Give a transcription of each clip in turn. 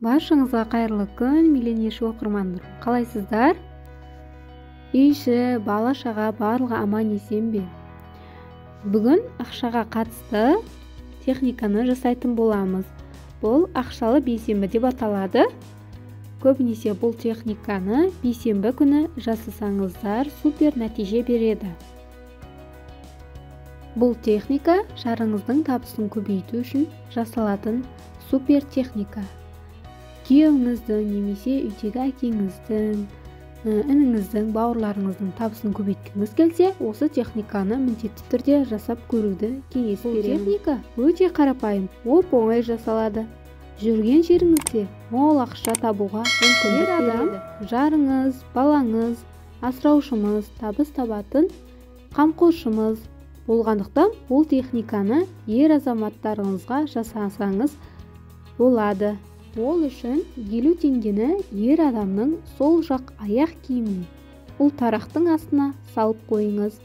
Баршаңызға қайырлы күн, миллионерші оқырмандар. Қалайсыздар? Үй іші, бала шаға барлығы аман есен бе? Бүгін ақшаға қатысты техниканы жасайтын боламыз. Бұл ақшалы бейсенбі деп аталады. Көбінесе бұл техниканы бейсенбі күні жасасаңыздар супер нәтиже береді. Бұл техника жарыңыздың табысын көбейту үшін жасалатын супер техника. Күйеуіңіздің немесе үйдегі әкеңіздің, ініңіздің, бауырларыңыздың табысын көбейткіңіз келсе, осы техниканы міндетті түрде жасап көруді кеңес беремін. Бұл техника өте қарапайым, оп-оңай жасалады. Жүрген жеріңізде мол ақша табуға мүмкіндік береді. Адам, жарыңыз, балаңыз, асыраушымыз, табыс табатын қамқоршымыз болғандықтан бұл техниканы ер азаматтарыңызға жасасаңыз болады. Ол үшін 50 теңгені ер адамның сол жақ аяқ киіміне, ұлтарақтың астына салып қойыңыз.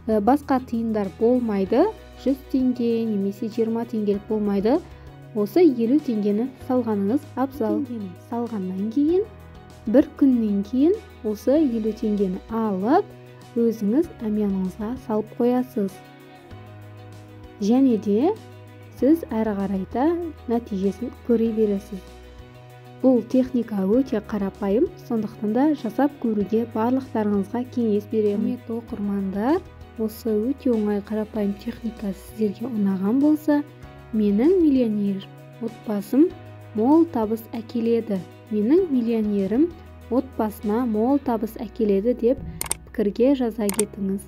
Басқа тиындар болмайды, 100 теңге немесе 20 теңгелік болмайды. Осы 50 теңгені салғаныңыз абзал. Теңгені салғаннан кейін, бір күннен кейін осы 50 теңгені алып, өзіңіз әмияныңызға салып қоясыз. Және де сіз әрі қарайта нәтижесін көре бересіз. Бұл техника өте қарапайым, сондықтан да жасап көруге барлықтарыңызға кеңес беремін. Құрметті оқырмандар, осы өте оңай қарапайым техника сіздерге ұнаған болса, менің миллионер отбасым мол табыс әкеледі, менің миллионерім отбасына мол табыс әкеледі деп пікірге жаза кетіңіз.